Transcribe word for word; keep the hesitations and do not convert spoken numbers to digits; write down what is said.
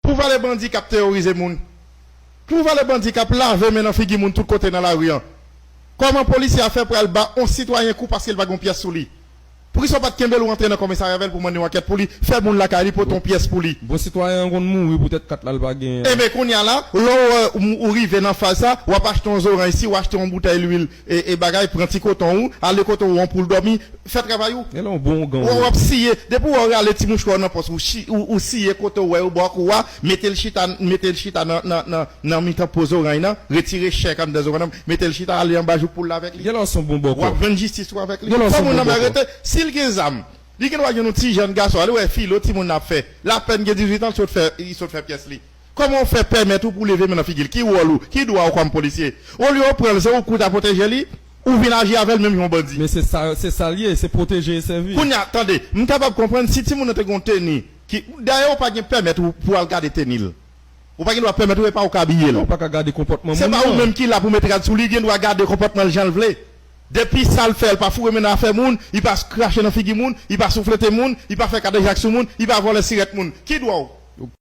Pou valè bandi k ap teworize moun. Pou valè bandi k ap lave men nan figi moun tout kote nan lari an. Kòman polisye a fè pral ba yon sitwayen kou paske l pa gen pyès sou li? Poukisa w pa t kenbe l ou antre nan komisarya avè l pou mande yon ankèt pou li, fè moun lakay li pote yon pyès pou li? Bon, sitwayen an konn mouri poutèt kat la l pa genyen. Enben, kounye a la, lè w, ou, ou rive nan faz sa, w ap achte yon zoranj isi, w achte yon boutèy lwil e, e bagay, pran ti koton ou, ale kote w, yon poul dòmi, fè travay ou. Gen lè yon bon ougan w, w ap siye. Depi w wè w rale ti mouchwa w nan pòch ou, chi- ou, ou siye kote w wè yo ba w kou a, mete l chita, mete l chita nan, nan, nan, nan mitan po zoranj nan, retire chè k anndan zoranj nan, mete l chita, ale anba jouk poul la avèk li. Gen lè w se yon bon bòkò. W ap jwenn jistis ou avèk li. Gen lè w se yon bon bòkò. Fò moun nan arete. Si l gen zam, li gen dwa jwenn yon ti jèn gason, ale wè filo timoun nan ap fè. Lapèn gen dizuit an, l sot fè, li sot fè pyès li. Kòman w fè pèmèt ou pou leve men nan figi l? Ki wòl ou? Ki dwa w kòm polisye? Olye w pran l, se ou k pou ta pwoteje li, ou vin aji avè l menm jan yon bandi. Men se sa, se sa l ye, se pwoteje e sèvi. Kounye a, tande, m kapab konprann si timoun nan te gen yon teni, ki, dayè ou pa gen pèmèt ou, pou w al gade teni l. Ou pa gen dwa pèmèt ou, e pa ou k abiye l. Ou pa ka gade konpòtman moun nan. Se pa ou menm ki la pou mete rad sou li, gen dwa gade konpòtman l jan l vle. Depi sa l fè, l pa foure men nan afè moun, li pa krache nan figi moun, li pa souflete moun, li pa fè kadejak sou moun, li pa vòlè sirèt moun. Ki dwa w?